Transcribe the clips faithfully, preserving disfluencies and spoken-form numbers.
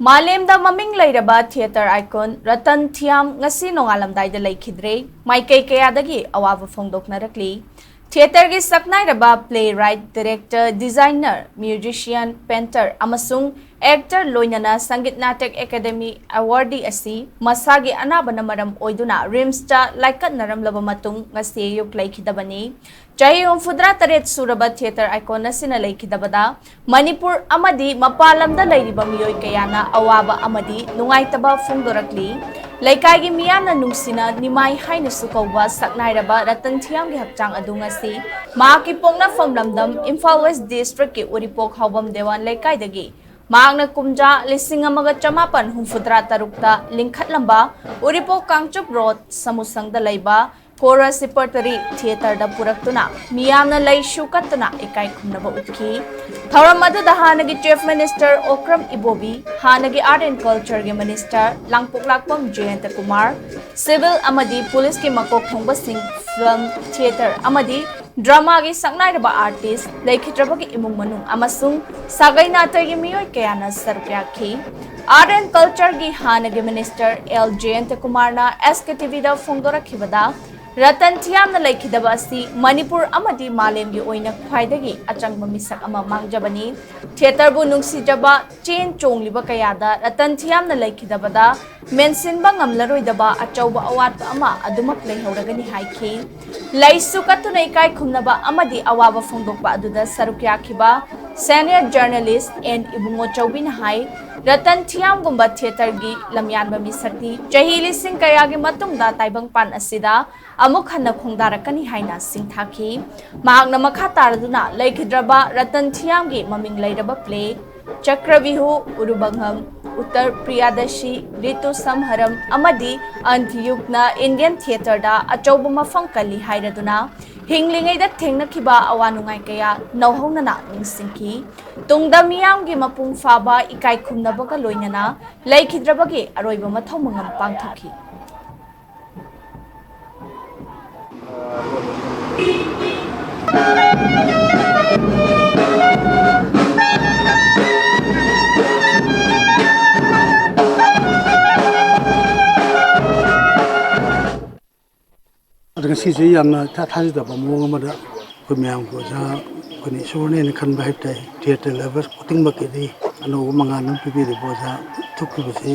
ꯃꯥꯂꯦꯝꯗ ꯃꯃꯤꯡ ꯂꯩꯔꯕ ꯊꯤꯌꯦꯇꯔ ꯑꯥꯏꯀꯣꯟ ꯔꯇꯟ ꯊꯤꯌꯥꯝ ꯉꯁꯤ ꯅꯣꯡꯉꯥꯜꯂꯝꯗꯥꯏꯗ ꯂꯩꯈꯤꯗ꯭ꯔꯦ꯫ ꯃꯥꯏꯀꯩ ꯀꯌꯥꯗꯒꯤ ꯑꯋꯥꯕ ꯐꯣꯡꯗꯣꯛꯅꯔꯛꯂꯤ꯫ ꯊꯤꯌꯦꯇꯔꯒꯤ ꯁꯛꯅꯥꯏꯔꯕ playwright, director, designer, musician, painter ꯑꯃꯁꯨꯡ actor ꯂꯣꯏꯅꯅ ꯁꯪꯒꯤꯠ ꯅꯥꯇꯛ ꯑꯦꯀꯥꯗꯦꯃꯤ awardee ꯑꯁꯤ ꯃꯁꯥꯒꯤ ꯑꯅꯥꯕꯅ ꯃꯔꯝ ꯑꯣꯏꯗꯨꯅ ꯔꯤꯝꯁꯇ ꯂꯥꯏꯀꯠꯅꯔꯝꯂꯕ ꯃꯇꯨꯡ ꯉꯁꯤ ꯑꯌꯨꯛ ꯂꯩꯈꯤꯗꯕꯅꯤ꯫ ꯆꯍꯤ ꯍꯨꯝꯐꯨꯇꯔꯥ ꯇꯔꯦꯠ ꯁꯨꯔꯕ ꯊꯤꯌꯦꯇꯔ ꯑꯥꯏꯀꯣꯟ ꯑꯁꯤꯅ ꯂꯩꯈꯤꯗꯕꯗ ꯃꯅꯤꯄꯨꯔ ꯑꯃꯗꯤ ꯃꯄꯥꯟ ꯂꯝꯗ ꯂꯩꯔꯤꯕ ꯃꯤꯑꯣꯏ ꯀꯌꯥꯅ ꯑꯋꯥꯕ ꯑꯃꯗꯤ ꯅꯨꯡꯉꯥꯏꯇꯕ ꯐꯣꯡꯗꯣꯔꯛꯂꯤ꯫ ꯂꯩꯀꯥꯏꯒꯤ ꯃꯤꯌꯥꯝꯅ ꯅꯨꯡꯁꯤꯅ ꯅꯤꯃꯥꯏ ꯍꯥꯏꯅꯁꯨ ꯀꯧꯕ ꯁꯛꯅꯥꯏꯔꯕ ꯔꯇꯟ ꯊꯤꯌꯥꯝꯒꯤ ꯍꯛꯆꯥꯡ ꯑꯗꯨ ꯉꯁꯤ ꯃꯍꯥꯛꯀꯤ ꯄꯣꯛꯅꯐꯝ ꯂꯝꯗꯝ ꯏꯝꯐꯥꯜ ꯋꯦꯁ ꯗꯤꯁꯇ꯭ꯔꯤꯛꯀꯤ ꯎꯔꯤꯄꯣꯛ ꯍꯥꯎꯕꯝ ꯗꯦꯋꯥꯟ ꯂꯩꯀꯥꯏꯗꯒꯤ ꯃꯍꯥꯛꯅ ꯀꯨꯝꯖꯥ ꯂꯤꯁꯤꯡ ꯑꯃꯒ ꯆꯃꯥꯄꯟ ꯍꯨꯝꯐꯨꯇꯔꯥ ꯇꯔꯨꯛꯇ ꯂꯤꯡꯈꯠꯂꯝꯕ ꯎꯔꯤꯄꯣꯛ ꯀꯥꯡꯆꯨꯞ ꯔꯣꯗ ꯁꯃꯨꯁꯪꯗ ꯂꯩꯕ ꯀꯣꯔꯁ ꯔꯤꯄꯔꯇꯔꯤ ꯊꯤꯌꯦꯇꯔꯗ ꯄꯨꯔꯛꯇꯨꯅ ꯃꯤꯌꯥꯝꯅ ꯂꯩꯁꯨ ꯀꯠꯇꯨꯅ ꯏꯀꯥꯏ ꯈꯨꯝꯅꯕ ꯎꯠꯈꯤ꯫ ꯊꯧꯔꯝ ꯑꯗꯨꯗ ꯍꯥꯟꯅꯒꯤ ꯆꯤꯐ ꯃꯤꯅꯤꯁꯇꯔ ꯑꯣꯀ꯭ꯔꯝ ꯏꯕꯣꯕꯤ, ꯍꯥꯟꯅꯒꯤ ꯑꯥꯔꯠ ꯑꯦꯟ ꯀꯜꯆꯔꯒꯤ ꯃꯤꯅꯤꯁꯇꯔ ꯂꯥꯡꯄꯣꯛꯂꯥꯛꯄꯝ ꯖꯌꯟꯇ ꯀꯨꯃꯥꯔ, ꯁꯤꯚꯤꯜ ꯑꯃꯗꯤ ꯄꯨꯂꯤꯁꯀꯤ ꯃꯀꯣꯛ ꯊꯣꯡꯕꯁꯤꯡ, ꯐꯤꯜꯝ, ꯊꯤꯌꯦꯇꯔ ꯑꯃꯗꯤ ꯗ꯭ꯔꯃꯥꯒꯤ ꯁꯛꯅꯥꯏꯔꯕ ꯑꯥꯔꯇꯤꯁ, ꯂꯩꯈꯤꯗ꯭ꯔꯕꯒꯤ ꯏꯃꯨꯡ ꯃꯅꯨꯡ ꯑꯃꯁꯨꯡ ꯁꯥꯒꯩ ꯅꯥꯇꯩꯒꯤ ꯃꯤꯑꯣꯏ ꯀꯌꯥꯅ ꯁꯔꯨꯛ ꯌꯥꯈꯤ꯫ ꯑꯥꯔꯠ ꯑꯦꯟ ꯀꯜꯆꯔꯒꯤ ꯍꯥꯟꯅꯒꯤ ꯃꯤꯅꯤꯁꯇꯔ ꯑꯦꯜ ꯖꯌꯟꯇ ꯀꯨꯃꯥꯔꯅ ꯑꯦꯁ ꯀꯦ ꯇꯤꯚꯤꯗ ꯐꯣꯡꯗꯣꯔꯛꯈꯤꯕꯗ, ꯔꯇꯟ ꯊꯤꯌꯥꯝꯅ ꯂꯩꯈꯤꯗꯕ ꯑꯁꯤ ꯃꯅꯤꯄꯨꯔ ꯑꯃꯗꯤ ꯃꯥꯂꯦꯝꯒꯤ ꯑꯣꯏꯅ ꯈ꯭ꯋꯥꯏꯗꯒꯤ ꯑꯆꯪꯕ ꯃꯤꯁꯛ ꯑꯃ ꯃꯥꯡꯖꯕꯅꯤ꯫ ꯊꯤꯌꯦꯇꯔꯕꯨ ꯅꯨꯡꯁꯤꯖꯕ, ꯆꯦꯟ ꯆꯣꯡꯂꯤꯕ ꯀꯌꯥꯗ ꯔꯇꯟ ꯊꯤꯌꯥꯝꯅ ꯂꯩꯈꯤꯗꯕꯗ ꯃꯦꯟꯁꯤꯟꯕ ꯉꯝꯂꯔꯣꯏꯗꯕ ꯑꯆꯧꯕ ꯑꯋꯥꯠꯄ ꯑꯃ ꯑꯗꯨꯃꯛ ꯂꯩꯍꯧꯔꯒꯅꯤ ꯍꯥꯏꯈꯤ꯫ ꯂꯩꯁꯨ ꯀꯠꯇꯨꯅ ꯏꯀꯥꯏ ꯈꯨꯝꯅꯕ ꯑꯃꯗꯤ ꯑꯋꯥꯕ ꯐꯣꯡꯗꯣꯛꯄ ꯑꯗꯨꯗ ꯁꯔꯨꯛ ꯌꯥꯈꯤꯕ senior journalist ꯑꯦꯟ ꯏꯕꯨꯡꯉꯣ ꯆꯧꯕꯤꯅ ꯍꯥꯏ, ꯔꯇꯟ ꯊꯤꯌꯥꯝꯒꯨꯝꯕ ꯊꯤꯌꯦꯇꯔꯒꯤ ꯂꯝꯌꯥꯟꯕ ꯃꯤꯁꯛꯇꯤ ꯆꯍꯤ ꯂꯤꯁꯤꯡ ꯀꯌꯥꯒꯤ ꯃꯇꯨꯡꯗ ꯇꯥꯏꯕꯪꯄꯥꯟ ꯑꯁꯤꯗ ꯑꯃꯨꯛ ꯍꯟꯅ ꯈꯣꯡꯗꯥꯔꯛꯀꯅꯤ ꯍꯥꯏꯅ ꯁꯤꯡꯊꯥꯈꯤ꯫ ꯃꯍꯥꯛꯅ ꯃꯈꯥ ꯇꯥꯔꯗꯨꯅ ꯂꯩꯈꯤꯗ꯭ꯔꯕ ꯔꯇꯟ ꯊꯤꯌꯥꯝꯒꯤ ꯃꯃꯤꯡ ꯂꯩꯔꯕ ꯄ꯭ꯂꯦ ꯆꯀ꯭ꯔꯕꯤꯍꯨ, ꯎꯔꯨꯕꯪꯍꯝ, ꯎꯠꯇꯔ ꯄ꯭ꯔꯤꯌꯥꯗꯁꯤ, ꯔꯤꯇꯨ ꯁꯝꯍꯔꯝ ꯑꯃꯗꯤ ꯑꯟꯊꯌꯨꯛꯅ ꯏꯟꯗꯤꯌꯟ ꯊꯤꯌꯦꯇꯔꯗ ꯑꯆꯧꯕ ꯃꯐꯝ ꯀꯜꯂꯤ ꯍꯥꯏꯔꯗꯨꯅ ꯍꯤꯡꯂꯤꯉꯩꯗ ꯊꯦꯡꯅꯈꯤꯕ ꯑꯋꯥ ꯅꯨꯡꯉꯥꯏ ꯀꯌꯥ ꯅꯧꯍꯧꯅꯅ ꯅꯤꯡꯁꯤꯡꯈꯤ꯫ ꯇꯨꯡꯗ ꯃꯤꯌꯥꯝꯒꯤ ꯃꯄꯨꯡ ꯐꯥꯕ ꯏꯀꯥꯏ ꯈꯨꯝꯅꯕꯒ ꯂꯣꯏꯅꯅ ꯂꯩꯈꯤꯗ꯭ꯔꯕꯒꯤ ꯑꯔꯣꯏꯕ ꯃꯊꯧ ꯃꯉꯝ ꯄꯥꯡꯊꯣꯛꯈꯤ꯫ ꯁꯤꯁꯦ ꯌꯥꯝꯅ ꯏꯊꯥ ꯊꯥꯖꯗꯕ ꯃꯑꯣꯡ ꯑꯃꯗ ꯑꯩꯈꯣꯏ ꯃꯌꯥꯝꯒꯤ ꯑꯣꯖꯥ, ꯑꯩꯈꯣꯏꯅ ꯏꯁꯣꯔꯅꯦꯅ ꯈꯟꯕ ꯍꯥꯏꯕ ꯇꯥꯏ꯫ ꯊꯤꯌꯦꯇꯔ ꯂꯚꯔꯁ ꯈꯨꯗꯤꯡꯃꯛꯀꯤꯗꯤ ꯑꯅꯧꯕ ꯃꯉꯥꯜ ꯑꯃ ꯄꯤꯕꯤꯔꯤꯕ ꯑꯣꯖꯥ ꯊꯣꯛꯈꯤꯕꯁꯤ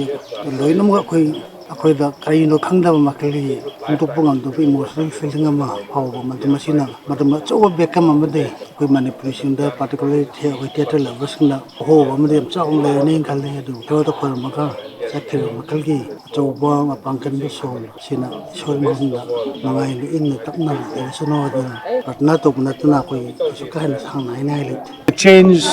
ꯂꯣꯏꯅꯃꯛ ꯑꯩꯈꯣꯏ, ꯑꯩꯈꯣꯏꯗ ꯀꯔꯤꯅꯣ ꯈꯪꯗꯕ ꯃꯈꯜꯒꯤ ꯐꯣꯡꯗꯣꯛꯄ ꯉꯝꯗꯕ ꯏꯃꯣꯁꯅꯦꯜ ꯐꯤꯂꯤꯡ ꯑꯃ ꯐꯥꯎꯕ, ꯃꯗꯨ ꯃꯁꯤꯅ ꯃꯇꯝ ꯑꯆꯧꯕ ꯕꯦꯛ ꯑꯃ ꯑꯃꯗꯤ ꯑꯩꯈꯣꯏ ꯃꯅꯤꯄꯨꯔꯤꯁꯤꯡꯗ, ꯄꯥꯔꯇꯤꯀꯨꯂꯔꯂꯤ ꯑꯩꯈꯣꯏ ꯊꯤꯌꯦꯇꯔ ꯂꯚꯔꯁꯤꯡꯗ ꯑꯍꯣꯕ ꯑꯃꯗꯤ ꯌꯥꯝ ꯆꯥꯎꯅ ꯂꯩꯔꯅꯤꯅ ꯈꯜꯂꯤ꯫ ꯑꯗꯨ ꯏꯁꯣꯔꯗ ꯈꯣꯏꯔꯝꯃꯒ ꯆꯠꯈ꯭ꯔꯤꯕ ꯃꯈꯜꯒꯤ ꯑꯆꯧꯕ ꯃꯄꯥꯡꯒꯜꯒꯤ ꯁꯣꯜ ꯁꯤꯅ ꯏꯁꯣꯔ ꯃꯐꯝꯗ ꯃꯉꯥꯏꯅ ꯏꯪꯅ ꯇꯞꯅ ꯂꯩꯔꯁꯅꯨ ꯍꯥꯏꯗꯅ ꯄ꯭ꯔꯊꯅꯥ ꯇꯧꯕ ꯅꯠꯇꯅ ꯑꯩꯈꯣꯏ ꯀꯩꯁꯨ ꯀꯥ ꯍꯦꯟꯅ ꯁꯥꯡꯅ ꯍꯥꯏꯅꯤꯡꯉꯥꯏ ꯂꯩꯇꯦ꯫ Changed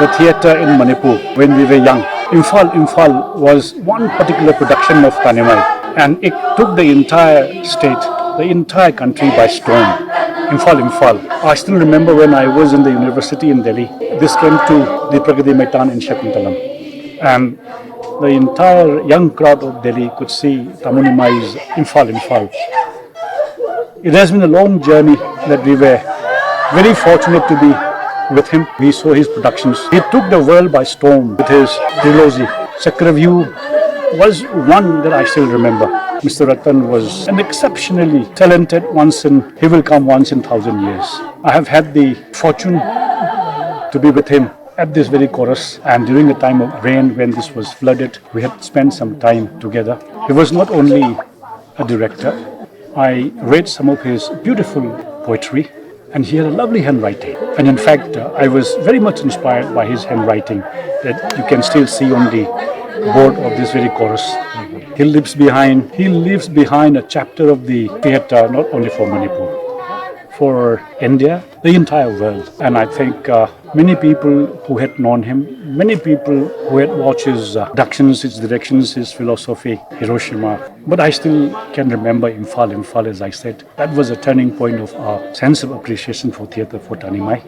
the theatre in Manipur when we were young. Imphal, Imphal was one particular production of Tanimai, and it took the entire state, the entire country by storm. Imphal, Imphal. I still remember when I was in the university in Delhi, this came to the Pragati Maidan in Shakuntalam, and the entire young crowd of Delhi could see Tamu Nimai's Imphal, Imphal. It has been a long journey that we were very fortunate to be with him. We saw his productions. He took the world by storm with his trilogy. Chakravyuh was one that I still remember. Mister Ratan was an exceptionally talented once in, he will come once in thousand years. I have had the fortune to be with him at this very chorus, and during a time of rain when this was flooded, we had spent some time together. He was not only a director. I read some of his beautiful poetry, and he had a lovely handwriting. And in fact, uh, I was very much inspired by his handwriting that you can still see on the board of this very chorus. He lives behind, he leaves behind a chapter of the theatre, not only for Manipur, for India, the entire world. And I think uh, many people who had known him, many people who had watched his uh, productions, his directions, his philosophy, Hiroshima. But I still can remember Imphal, Imphal, as I said. That was a turning point of our sense of appreciation for theatre for Tanimai.